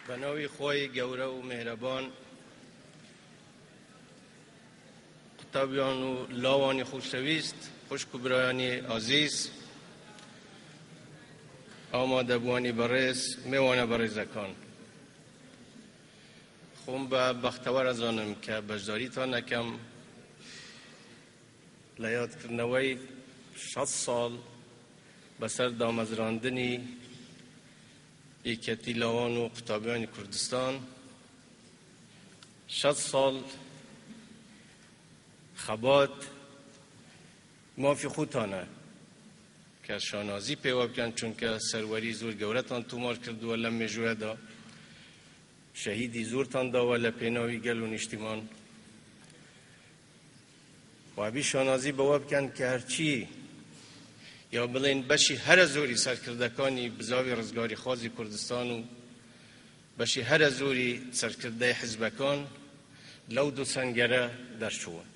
بە ناوی خوای گەورە و میهرەبان قوتابیان و لاوانی خۆشەویست، خوشک و برایانی ئازیز، ئامادەبووانی بەڕێز، مێوانە بەڕێزەکان، خۆم بە بەختەوەر ئەزانم کە بەشداریتان ئەکەم لە یادکردنەوەی 60 ساڵ بەسەر دامەزراندنی یەکیەتی لاوان و قوتابیانی کوردستان. 60 ساڵ خەبات مافی خۆتانە کە شانازی پێوە بکەن، چونکە سەروەری زۆر گەورەتان تۆمار کردووە لەم مێژووەدا، شەهیدی زۆرتان داوە لە پێناوی گەل و نیشتیمان. وابی شانازی بەوە بکەن کە هەرچی یا بڵێن بەشی هەرە زۆری سەرکردەکانی بزاوی ڕزگاری خوازی کوردستان و بەشی هەرە زۆری سەرکردەی حزبەکان لەو دوو سەنگەرە دەرچوون.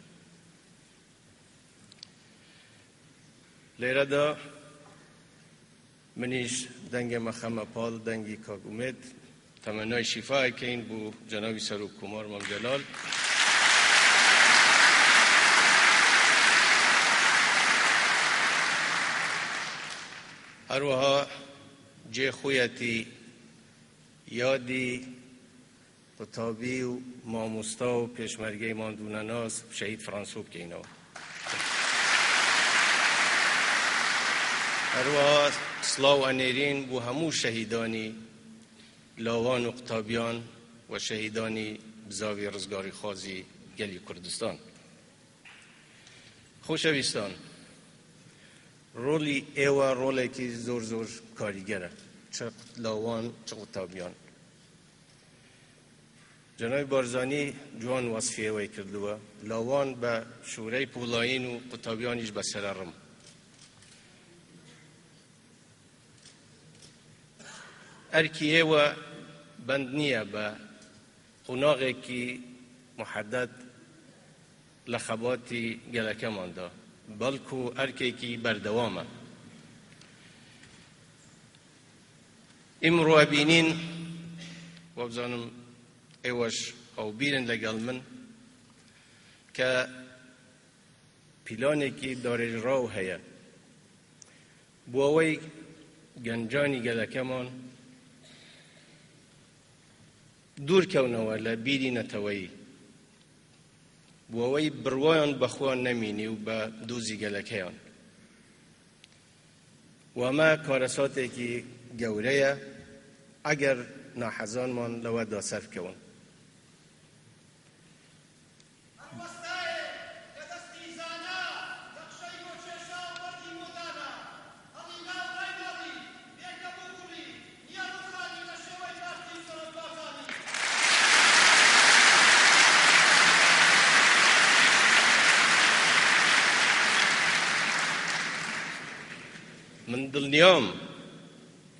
لێرەدا منیش دەنگە مەخەمە پاڵ دەنگی کاک ئومێد، تەمەنای شیفا ئەکەین بۆ جەنابی سەرۆک کۆمار مام جەلال. هەروەها جێ خۆیەتی یادی قوتابی و مامۆستا و پێشمەرگەی ماندوونەناس شەهید فرانسۆ بکەینەوە. هەروەها سڵاو ئەنێرین بۆ هەموو شەهیدانی لاوان و قوتابیان و شەهیدانی بزاوی ڕزگاریخوازی گەلی کوردستان. خۆشەویستان، ڕۆڵی ئێوە ڕۆڵێکی زۆر زۆر کاریگەرە، چ لاوان چ قوتابیان. جەنابی بارزانی جوان وەسفی ئێوەی کردووە، لاوان بە شورەی پوڵایین و قوتابیانیش بە سەرەڕم. ئەرکی ئێوە بەند نییە بە قۆناغێکی محەدەد لە خەباتی گەلەکەماندا، بەڵکو ئەرکێکی بەردەوامە. ئیمڕۆ ئەبینین، وابزانم ئێوەش هاوبیرن لەگەڵ من، کە پیلانێکی دارێژراو هەیە بۆ ئەوەی گەنجانی گەلەکەمان دوورکەونەوە لە بیری نەتەوەیی، بۆ ئەوەی بڕوایان بە خۆیان نەمینی و بە دۆزی گەلەکەیان. و ئەمە کارەساتێکی گەورەیە ئەگەر ناحەزانمان لەوەدا سەربکەون. هەر وەستایێ لە دەستی زانا نەخشەی بۆ کێشا و بەردی بۆ دانا، هەڵینا و ڕایماڵی، بێ کەموکوڕی، نییە ڕووخانی لە شێوەی پارتی و سەرۆک بارزانی. من دڵنیام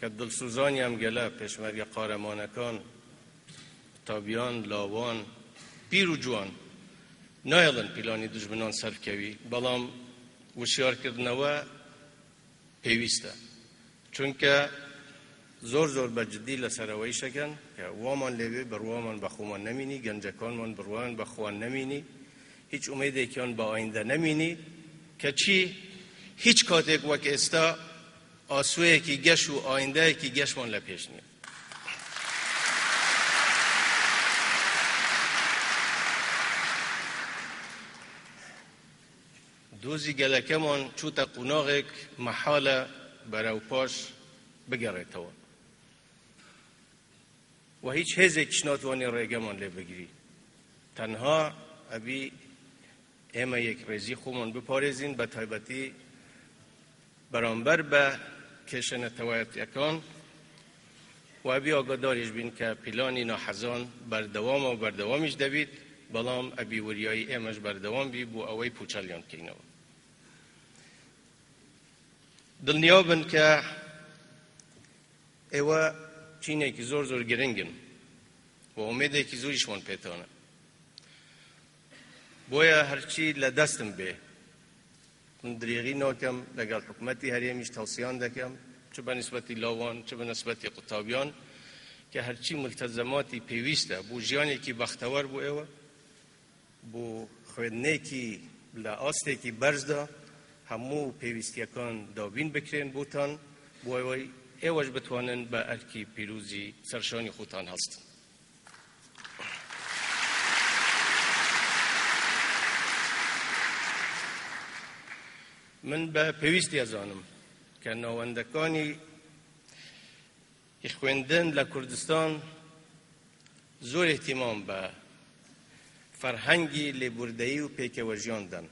کە دڵسۆزانی ئەم گەلە، پێشمەرگە قارەمانەکان، قوتابیان، لاوان، پیر و جوان نایەڵن پیلانی دوژمنان سەربکەوی، بەڵام وشیارکردنەوە پێویستە، چونکە زۆر زۆر بە جدی لەسەرەوەیش ئەکەن کە وامان لێبێ بڕوامان بە خۆمان نەمینی، گەنجەکانمان بڕوایان بە خۆیان نەمینی، هیچ ئومێدێکیان بە ئایندە نەمینی، کەچی هیچ کاتێک وەک ئێستا ئاسۆیەکی گەش و ئایندەیەکی گەشمان لە پێش نییە. دۆزی گەلەکەمان چووتە قوناغێک مەحالە بەرەو پاش بگەڕێتەوە و هیچ هێزێکیش ناتوانێ ڕێگەمان لێ بگری. تەنها ئەبی ئێمە یەکڕێزی خۆمان بپارێزین، بە تایبەتی بەرامبەر بە کێشە نەتەوایەتیەکان، و ئەبی ئاگاداریش بین کە پیلانی ناحەزان بەردەوامە و بەردەوامیش دەبیت، بەڵام ئەبی وریایی ئێمەش بەردەوام بی بۆ ئەوەی پوچەڵیان بکەینەوە. دڵنیا بن کە ئێوە چینێکی زۆر زۆر گرنگن و ئومێدێکی زۆریشمان پێتانە، بۆیە هەرچی لە دەستم بێ من درێغی ناکەم، لەگەڵ حکومەتی هەرێمیش تەوسیان دەکەم، چ بە نسبەتی لاوان چ بە نسبەتی قوتابیان، کە هەرچی ملتەزەماتی پێویستە بۆ ژیانێکی بەختەوەر بۆ ئێوە، بۆ خوێندنێکی لە ئاستێکی بەرزدا هەموو پێویستیەکان دابین بکرێن بۆتان، بۆ ئەوەی ئێوەش بتوانن بە ئەرکی پیرۆزی سەرشانی خۆتان هەڵستن. من بە پێویستی ئەزانم کە ناوەندەکانی خوێندن لە کوردستان زۆر احتیمام بە فەرهەنگی لێبوردەیی و پێکەوە ژیان دەن.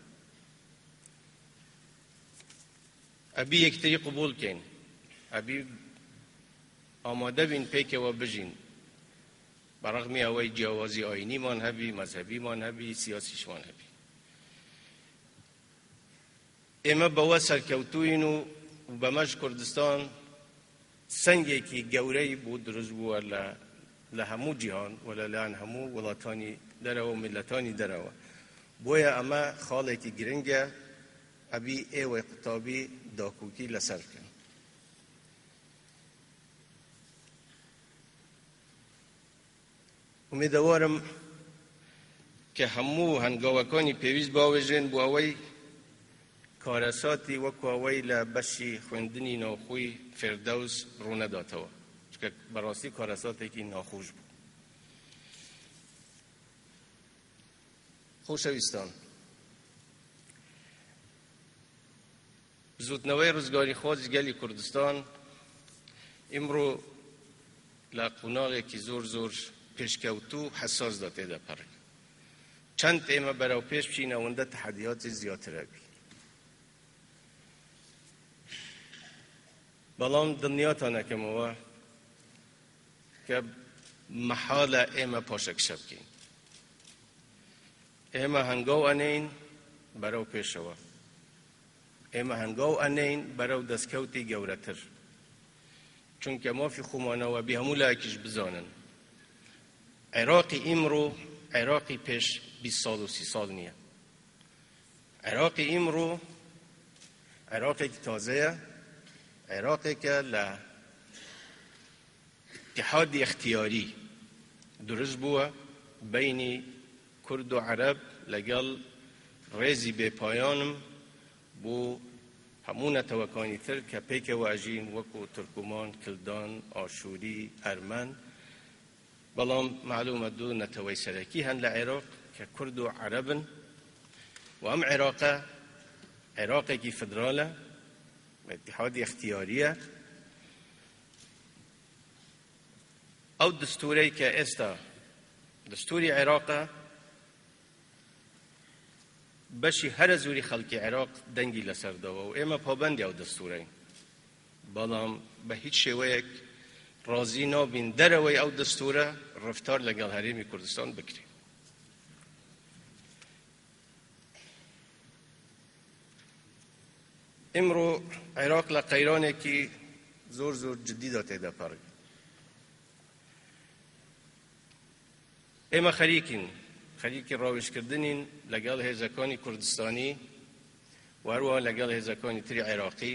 ئەبی یەکتری قبول بکەین، ئەبی ئامادە بین پێکەوە بژین، بەڕەغمی ئەوەی جیاوازی ئاینیمان هەبی، مەزهەبیمان هەبی، سیاسیشمان هەبی. ئێمە بەوە سەرکەوتوین و بەمەش کوردستان سەنگێکی گەورەی بۆ دروست بووە لە هەموو جیهان و لەلایەن هەموو وڵاتانی دەرەوە و میللەتانی دەرەوە. بۆیە ئەمە خاڵێکی گرنگە، ئەبی ئێوەی قوتابی داکۆکی لەسەر بکەن. ئومێدەوارم کە هەموو هەنگاوەکانی پێویست باوێژێن بۆ ئەوەی کارەساتی وەکو ئەوەی لە بەشی خوێندنی ناوخۆی فێردەوس ڕوونەداتەوە، چونکە بەڕاستی کارەساتێکی ناخۆش بوو. خۆشەویستان، بزوتنەوەی ڕزگاریخوازی گەلی کوردستان ئیمڕۆ لە قۆناغێکی زۆر زۆر پێشکەوتوو حەساسدا تێدەپەڕێت. چەند ئێمە بەرەو پێش بچین ئەوەندە تەحەدیاتی زیاتر ئەبی. بەڵام دڵنیاتان ئەکەمەوە کە مەحالە ئێمە پاشەکشە بکەین. ئێمە هەنگاو ئەنێین بەرەو پێشەوە. ئێمە هەنگاو ئەنێین بەرەو دەستکەوتی گەورەتر، چونکە مافی خۆمانەوە بی هەموو لایەکیش بزانن عێراقی ئیمڕۆ عێراقی پێش 20 ساڵ و 30 ساڵ نییە. عێراقی ئیمڕۆ عێراقێکی تازەیە، عێراقێکە لە اتحادی اختیاری دروست بووە بینی کورد و عەرەب، لەگەڵ ڕێزی بێپایانم بۆ هەموو نەتەوەکانی تر کە پێکەوە ئەژین وەکو تورکمان، کلدان، ئاشووری، ئەرمەن، بەڵام معلومە دوو نەتەوەی سەرەکی هەن لە عێراق کە کورد و عەرەبن و ئەم عێراقە عێراقێکی فدرالە، اتحادی اختیاریە. ئەو دستورەی کە ئێستا دستوری عێراقە بەشی هەرە زۆری خەڵکی عێراق دەنگی لەسەردەوە و ئێمە پابەندی ئەو دەستورەین، بەڵام بە هیچ شێوەیەک ڕازی نابین دەرەوەی ئەو دەستورە ڕفتار لەگەڵ هەرێمی کوردستان بکرێت. ئیمڕۆ عێراق لە قەیرانێکی زۆر زۆر جدیدا تێدەپەڕی. ئێمە خەریکین، خەریکی ڕاوێژکردنین لەگەڵ هێزەکانی کوردستانی و هەروەها لەگەڵ هێزەکانی تری عێراقی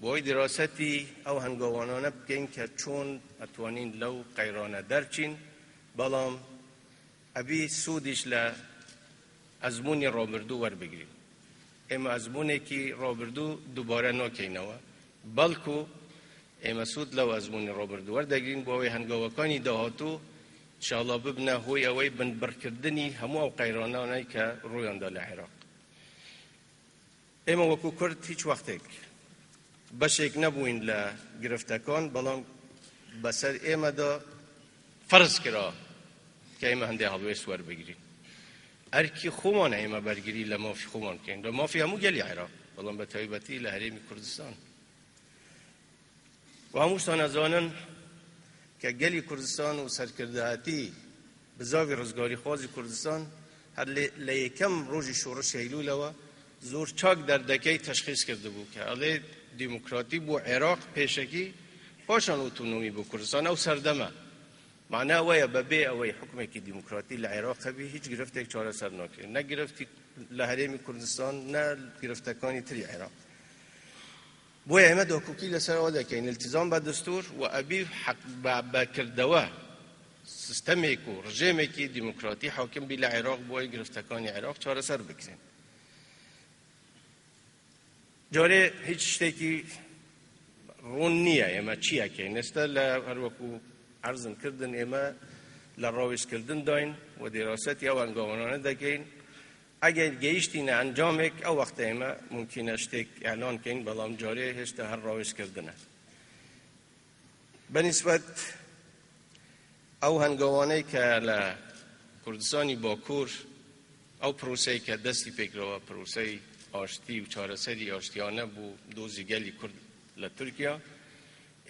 بۆی دراسەتی ئەو هەنگاوانانە بکەین کە چۆن ئەتوانین لەو قەیرانە دەرچین، بەڵام ئەبی سوودیش لە ئەزموونی ڕابردوو وەربگرین. ئێمە ئەزموونێکی ڕابردوو دووبارە ناکەینەوە، بەڵکو ئێمە سوود لەو ئەزموونی ڕابردوو وەردەگرین بۆ ئەوەی هەنگاوەکانی داهاتوو ئینشاءاللە ببنە هۆی ئەوەی بنبڕکردنی هەموو ئەو قەیرانانەی کە ڕوویاندا لە عێراق. ئێمە وەکو کورد هیچ وەختێک بەشێک نەبووین لە گرفتەکان، بەڵام بەسەر ئێمەدا فەرز کرا کە ئێمە هەندێک هەڵوێست وەربگرین. ئەرکی خۆمانە ئێمە بەرگری لە مافی خۆمان بکەین، لە مافی هەموو گەلی عێراق، بەڵام بە تایبەتی لە هەرێمی کوردستان. و هەمووشتان ئەزانن کە گەلی کوردستان و سەرکردایەتی بزاوی ڕزگاریخوازی کوردستان هەر لە یەکەم ڕۆژی شۆڕشی ئەیلوولەوە زۆر چاک دەردەکەی تەشخیص کردبوو کە ئەڵێ دیموکراتی بۆ عێراق پێشەکی، پاشان ئۆتۆنۆمی بۆ کوردستان. ئەو سەردەمە معنا ئەوەیە بەبێ ئەوەی حکومێکی دیموکراتی لە عێراق هەبی هیچ گرفتێک چارەسەر ناکرێت، نە گرفتی لە هەرێمی کوردستان نە گرفتەکانی تری عێراق. بۆیە ئێمە داکۆکی لەسەر ئەوە دەکەین التزام بە دەستور و ئەبی حەق بە کردەوە سیستەمێک و ڕژێمێکی دیموکراتی حاکم بی لە عێراق بۆی گرفتەکانی عێراق چارەسەر بکرێن. جارێ هیچ شتێکی ڕوون نییە ئێمە چیەکەین ئێستا لە هەروەکو عەرزم کردن ئێمە لە ڕاوێژکردن داین و دیراسەتی ئەو ئەنگاوانانە دەکەین. ئەگەر گەیشتینە ئەنجامێک ئەو وەختە ئێمە ممکنە شتێک ئیعلان کەین، بەڵام جارێ هێشتا هەر ڕاوێژکردنە. بەنیسبەت ئەو هەنگاوانەی کە لە کوردستانی باکوور ئەو پرۆسەی کە دەستی پێکرەوە پرۆسەی ئاشتی و چارەسەری ئاشتیانە بوو دۆزی گەلی کورد لە تورکیا،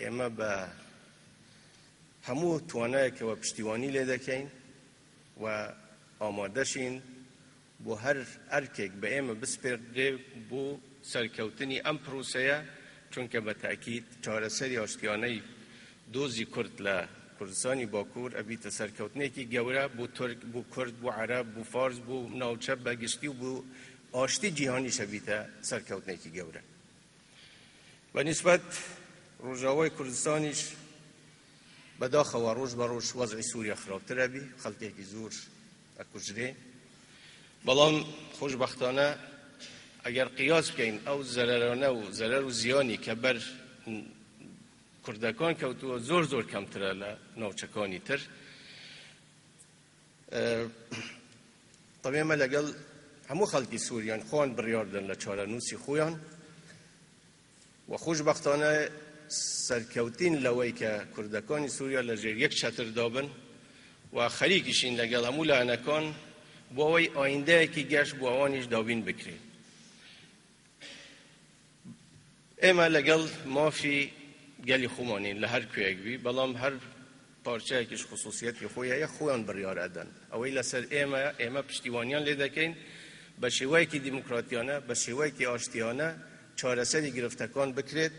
ئێمە بە هەموو توانایەکەوە پشتیوانی لێ دەکەین و ئامادەشین بۆ هەر ئەرکێک بە ئێمە بسپێردرێ بۆ سەرکەوتنی ئەم پرۆسەیە، چونکە بە تاکید چارەسەری ئاشتیانەی دۆزی کورد لە کوردستانی باکوور ئەبیتە سەرکەوتنێکی گەورە بۆ تورک، بۆ کورد، بۆ عەرەب، بۆ فارس، بۆ ناوچە بە گشتی و بۆ ئاشتی جیهانیش ئەبیتە سەرکەوتنێکی گەورە. بە نیسبەت ڕۆژاوای کوردستانیش بەداخەوە ڕۆژ بە ڕۆژ وەزعی سووریا خراپتر ئەبی، خەڵکێکی زۆر ئەکوژرێ، بەڵام خۆشبەختانە ئەگەر قیاس بکەین ئەو زەرەرانە و زەرەر و زیانی کە بەر کوردەکان کەوتووە زۆر زۆر کەمترە لە ناوچەکانی تر. طبعا ئێمە لەگەڵ هەموو خەڵکی سووریان خۆیان بڕیاردن لە چارەنووسی خۆیان و خۆشبەختانە سەرکەوتین لەوەی کە کوردەکانی سووریا لەژێر یەک چەتردا بن و خەریکیشین لەگەڵ هەموو لایەنەکان بۆ ئەوەی ئایندەیەکی گەش بۆ ئەوانیش دابین بکرێت. ئێمە لەگەڵ مافی گەلی خۆمانین لە هەر کوێیەک بی، بەڵام هەر پارچەیەکیش خصوصیەتی خۆی هەیە، خۆیان بڕیار ئەدەن. ئەوەی لەسەر ئێمە، ئێمە پشتیوانیان لێ دەکەین بە شێوەیەکی دیموکراتیانە، بە شێوەیەکی ئاشتیانە چارەسەری گرفتەکان بکرێت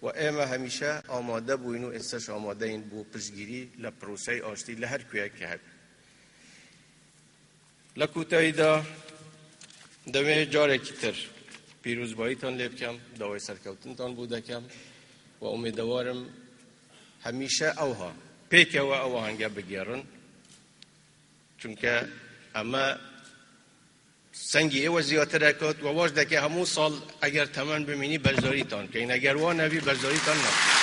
و ئێمە هەمیشە ئامادە بووین و ئێستاش ئامادەین بۆ پشتگیری لە پرۆسەی ئاشتی لە هەر کوێیەک کە هەبێت. لە کۆتاییدا دەمەوێت جارێکی تر پیرۆزباییتان لێ بکەم، داوای سەرکەوتنتان بۆ دەکەم و ئومێدەوارم هەمیشە ئەوها پێکەوە ئەو ئاهەنگە بگێڕن، چونکە ئەمە سەنگی ئێوە زیاتر ئەکات و واش دەکەی هەموو ساڵ ئەگەر تەمەن بمینی بەشداریتان بکەین، ئەگەر وا نەبی بەشداریتان ناکەین.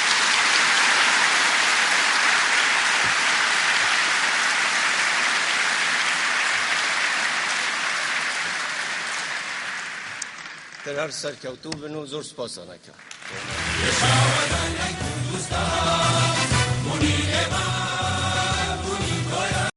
تر هەر سەرکەوتوو بن و زۆر سوپاسانەکەم. پێشاوەدان ئەی کوردستان.